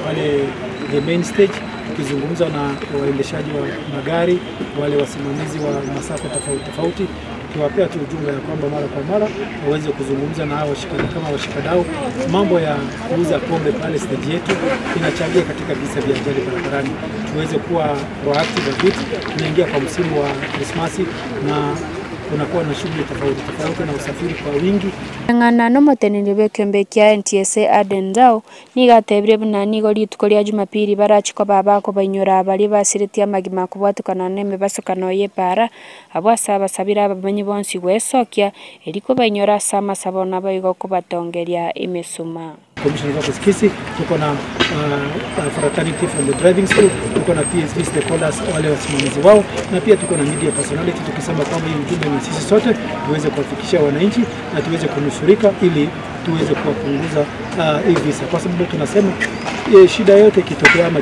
pale the main stage tukizungumza na waendeshaji wa magari, wale wasimamizi wa masafa tofauti tofauti, tukiwapea tu ujumbe ya kwamba mara kwa mara waweze kuzungumza na hao washikadau kama washikadau. Mambo ya kuuza pombe pale stage yetu inachangia katika visa vya ajali barabarani. Tuweze kuwa proactive a bit. Tunaingia kwa msimu wa Krismasi na kunakuwa na shughuli tofauti tofauti na usafiri kwa wingi. Koreng'ana nomoteneneri bw'ekeombe kia NTSA Aden Ndau, nigo atebire buna nigo rituko ria Jumapili barache koba bakobainyora baria basiretie amagima kobwatekana nemebasokano y'epaara, abwo ase abasabire abamanyi bonsi gwesokia erio kobainyora ase amasabo naboigo kobatongeria emesuma. Commissioner's Office Kisii, tuko na fraternity from the driving school, tuko na PSV stakeholders wale wasimamizi wao, na pia tuko na media personality, tukisema kwamba hii ujumbe ni sisi sote tuweze kuwafikishia wananchi na tuweze kunusurika ili tuweze kuwapunguza hii visa, kwa sababu tunasema shida yote ikitokea ama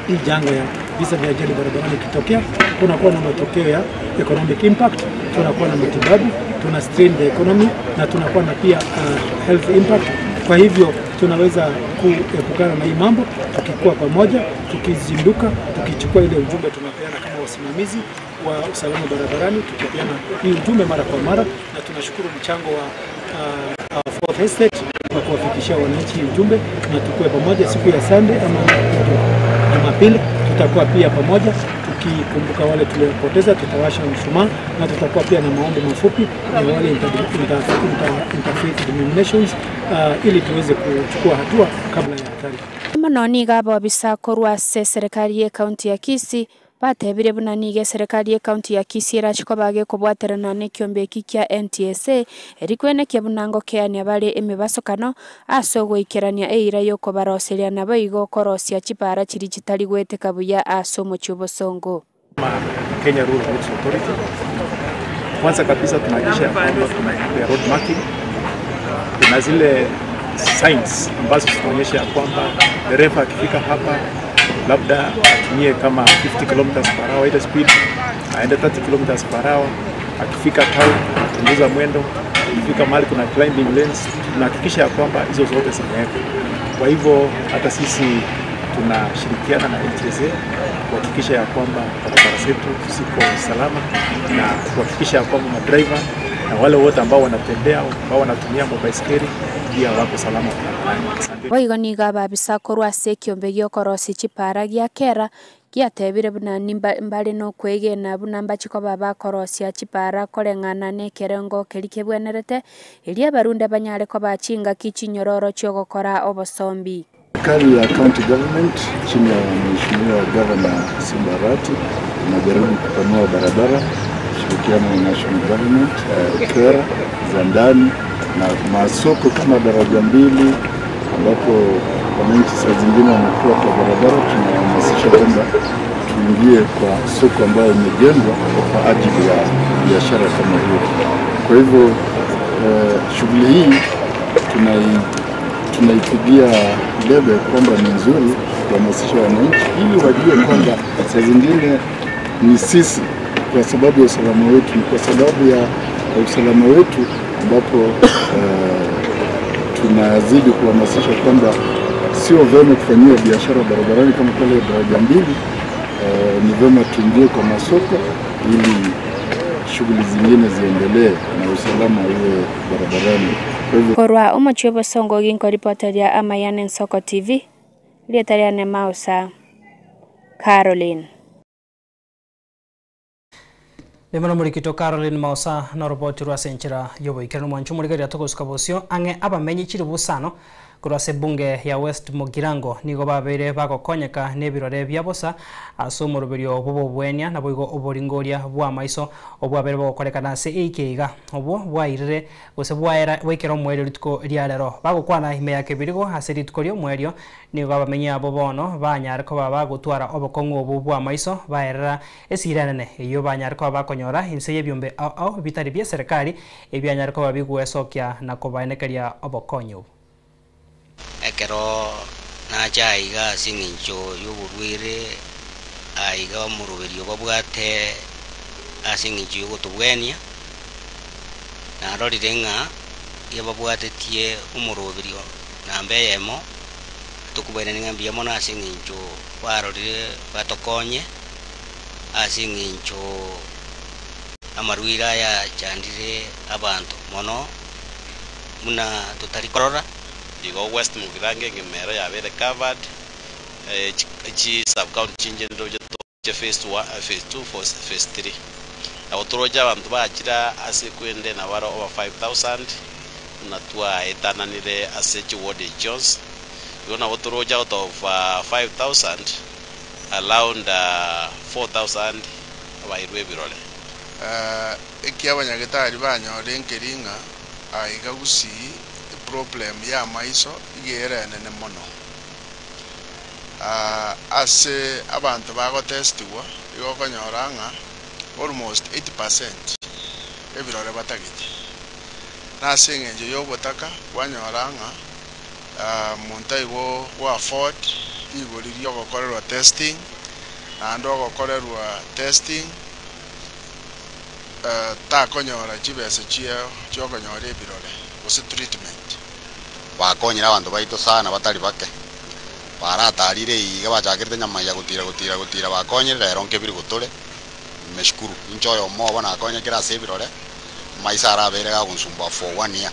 hii janga ya visa vya ajali barabarani ikitokea, kunakuwa na matokeo ya economic impact, tunakuwa na matibabu, tuna strain the economy na tunakuwa na pia health impact. Kwa hivyo tunaweza kuepukana na hii mambo tukikuwa pamoja, tukizinduka, tukichukua ile ujumbe tunapeana kama wasimamizi wa usalama barabarani, tukipeana hii ujumbe mara kwa mara, na tunashukuru mchango wa Fourth Estate kwa kuwafikishia wananchi ujumbe, na tukue pamoja siku ya Sunday ama Jumapili, tutakuwa pia pamoja tukikumbuka wale tuliopoteza, tutawasha mshumaa na tutakuwa pia na maombi mafupi ya wale interfaith denominations ili tuweze kuchukua hatua kabla ya hatari. Mono niga abobisa korwa ase serikali ya county ya Kisii batebire buna niga serikali ya county ya Kisii erachiko bagekobwaterana na ekiombe eki kia NTSA erikwenekia buna ngokeania bare emebasokano ase ogoikerania eira yokobaroseria nabo igo okorosia chibara chiri chitari gweteka buya ase omochi obosongo. Kenya Rural Roads Authority. Kwanza kabisa tunahakikisha ya kwamba kuna ya road marking, kuna zile signs ambazo zinaonyesha ya kwamba dereva akifika hapa labda atumie kama 50 km per hour ile speed, aende 30 km per hour. Akifika town apunguza mwendo, akifika mahali kuna climbing lanes, tunahakikisha ya kwamba hizo zote zimewekwa. Kwa hivyo hata sisi tunashirikiana na NTSA kuhakikisha ya kwamba barabara zetu ziko salama na kuhakikisha ya kwamba madriver na wale wote ambao wanatembea ambao wanatumia mabaiskeli pia wako salama barabarani. Asante. Boigo nigo ababisa korwa ase ekiombe giokorosia chipara gia kera giatebire buna mbare na okwegena buna mbachikoba bakorosia chipara koreng'ana na ekerengo keri kebwenerete eria abarunde banyare koba chingaki chinyororo chiogokora obosombi. Serikali ya county government chini ya Mheshimiwa Governor Simba Arati inajaribu kupanua barabara kushirikiana na national government, kera za ndani na masoko kama daraja mbili, ambapo wananchi saa zingine wanakuwa kwa barabara. Tunahamasisha kwamba tuingie kwa soko ambayo imejengwa kwa ajili ya biashara kama hiyo. Kwa hivyo shughuli hii tunaipigia debe kwamba ni nzuri kuhamasisha wananchi ili wajue kwamba saa zingine ni sisi kwa sababu ya usalama wetu, ni kwa sababu ya usalama wetu ambapo tunazidi kuhamasisha kwamba sio vyema kufanyia biashara barabarani kama pale daraja mbili. Ni vyema tuingie kwa masoko ili shughuli zingine ziendelee na usalama uwe barabarani. Korwa omochi obosongo ginkoripoteria Amayane Nsoko TV rietariane Mausa Caroline. Rimano murikito Caroline Mausa na roboti rwa senchera yoboikerano mwanchu murigeria togosuka bosio ang'e abamenyi chiri busano korwa ase bunge ya West Mugirango nigo babere bagokonyeka n'ebirore bia bosa ase omoroberio bw'obobwenia nabo igo oboringoria bwa maiso obwabere bogokorekana ase eike iga obwo bwairire gose bwaera bwaikera omwerio rituko ria rero bagokwana ime ya kebirigo ase rituko ria omwerio nigo abamenyi abo bono banyare koba bagotwara obokong'u obo bwa maiso baerera esira nene eyo banyare koba bakonyora inse y'ebiombe ao ao bitari bia serikali ebianyare koba bigwesokia na kobaenekeria obokonyi obo. Ekero nachaiga ase eng'encho ya oborwaire aiga omoroberio babwate ase eng'encho ya ogotobwenia narorire ng'a iga babwatetie omoroberio namba eyemo tokobwenani ng'a mbuya mono ase eng'encho barorire batokonye ase eng'encho amarwaire aya achandire abanto mono muna totari korora. Igo West Mugirango eng'emero yabere covered, chi sub county chingenero che phase 1, phase 2, phase 3. Nabo toroche abanto bachira ase kwende nabaro over 5000 na twaetananire ase chi ward Jones. Igo nabo toroche out of 5000 around 4000 abairwe ebirore. Eki abanyagitari banyore enkering'a aiga gusii problem ya maiso igerenene mono. Ase abantu bagotestigwa igo okonyora ng'a almost 80% ebirore batagete. Na ase eng'encho ya obotaka kwanyora ng'a monto aigo gwa afford rigori ria ogokorerwa testing naende ogokorerwa testing takonyora chibesa chiokonyora ebirore gose treatment. Bakonyera abanto baito sana batari bake baratarire iga bachakirete nyama ya gotira gotira gotira bakonyere rero nkebiri gotore meshukuru incho oyo omo obo nakonyekera ase ebirore maisa arabere gagonsumbua for 1 year.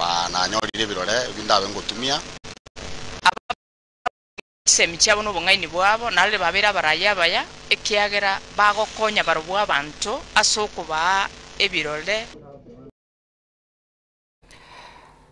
Ba nanyorire ebirore ebi ndabe ngotumia. Chisemi chiabo na obong'aini bwabo, narire babeire abarai abaya, ekiagera bagokonya barobwo abanto ase okobaa ebirore.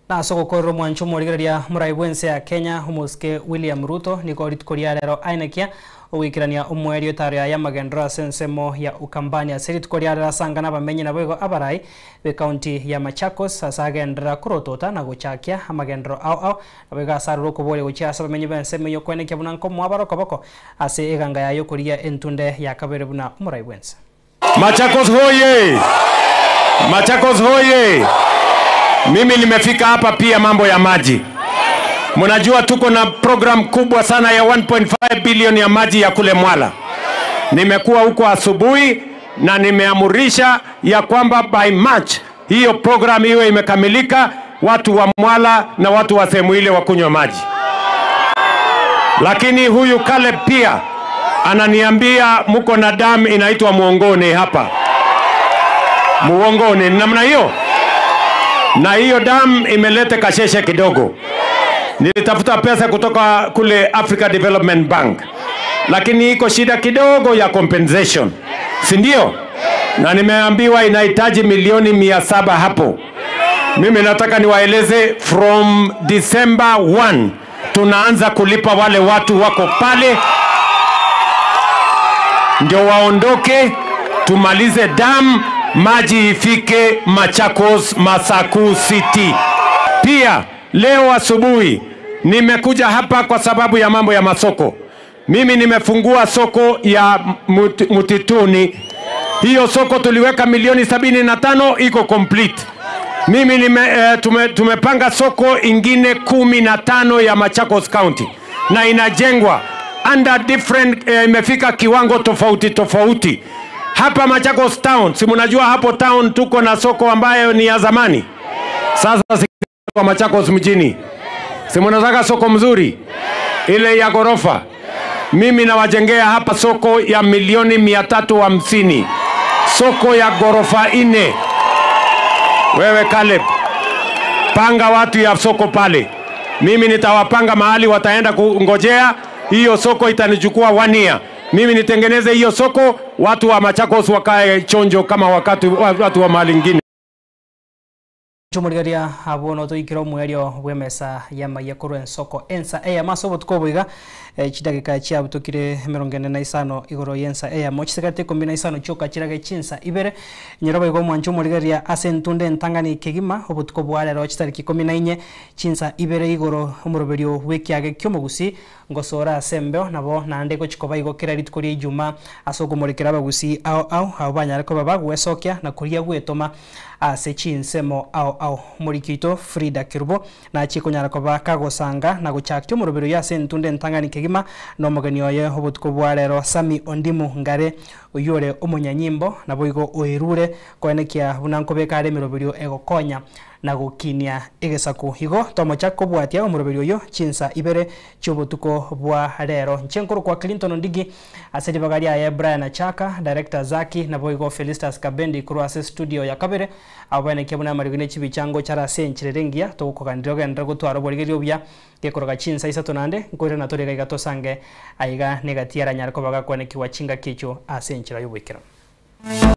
Na ase ogokorera omwancho omorigereria omorai bw'ense ya Kenya omosike William Ruto nigo rituko ria rero aenekia ogoikerania omoerio etaro yaye y'amagenderero ase ensemo ya Ukambani ase rituko ria rero asangane abamenyi naboigo abarai b'ecounty ya Machakos ase agenderera korotota na gochakia amagenderero ao ao naboigo ase arure okoboria gochia ase abamenyi b'ensemo eyio koenekia buna nkomoa bare okoboko ase eganga yaye okorigia entunde ya kabere buna omorai bw'ense. Machakos hoye! Machakos hoye! Mimi nimefika hapa pia mambo ya maji. Mnajua tuko na program kubwa sana ya 1.5 bilioni ya maji ya kule Mwala. Nimekuwa huko asubuhi na nimeamurisha ya kwamba by March hiyo program iwe imekamilika, watu wa Mwala na watu wa sehemu ile wakunywa maji. Lakini huyu Caleb pia ananiambia mko na dam inaitwa Muongone hapa. Muongone ni namna hiyo, na hiyo dam imeleta kasheshe kidogo. Nilitafuta pesa kutoka kule Africa Development Bank, lakini iko shida kidogo ya compensation, si ndio? Na nimeambiwa inahitaji milioni 700 hapo. Mimi nataka niwaeleze from December 1 tunaanza kulipa wale watu wako pale, ndio waondoke, tumalize dam, maji ifike Machakos, Masaku City. Pia leo asubuhi nimekuja hapa kwa sababu ya mambo ya masoko. Mimi nimefungua soko ya Mutituni. Hiyo soko tuliweka milioni 75 iko complete. Mimi tumepanga soko ingine 15 ya Machakos County na inajengwa under different, imefika kiwango tofauti tofauti. Hapa Machakos town, si mnajua hapo town tuko na soko ambayo ni ya zamani. Sasa si kwa Machakos mjini. Si mnataka soko mzuri? Ile ya ghorofa. Mimi nawajengea hapa soko ya milioni 350. Soko ya ghorofa 4. Wewe Caleb, panga watu ya soko pale. Mimi nitawapanga mahali wataenda kungojea. Hiyo soko itanichukua 1 year. Mimi nitengeneze hiyo soko, watu wa Machakos wakae chonjo kama wakati watu wa mahali ingine. Chumurigaria abo toikira omwerio bw'emesa ya maiya korwa ensoko ensa eyemo ase obotuko oboiga chidageka chiabutukire 45 igoro y'ensa eyemo chisigate 15 chioka chirage chinsa ibere nyoro boigo omwancho omorigereria ase entunde entangani kegima obotuko bwa rero chitariki 14 chinsa ibere igoro omoroberio bw'ekiage kiomogusi ngosora ase embeo nabo naende gochikoba igo kera rituko ria ijuma ase okomorekera abagusi ao ao abo banyare koba bagwesokia na koria gwetoma ase chinsemo ao ao morikito Frida Kirubo na chikonyara koba kagosanga na gochakia omorobero ya ase entunde entangani kegima no omogeni oye obotuko bwa rero Sami Ondimu Ngare oyore omonyanyimbo naboigo oerure koenekia buna nkobeka are emeroberio egokonya na gokinia egesaku igo tomocha kobwatia omoroberio oyo chinsa ibere chiobotuko bwa rero nchenkoro kwa Clinton Ndigi ase ribaga riaye Brian Achaka director Zaki naboigo Felicitas Kabendi korwa ase studio ya kabere abo baenekia buna amariko ne chibichango charase enchirere engiya togokoganera ogenderera gotwara oborigereria obuya gekoroka chinsa isato nande nkoirana natorega iga tosange aiga negati aranyare koba gakwenekiwa chingaki echo ase enchera y'oboikeranu.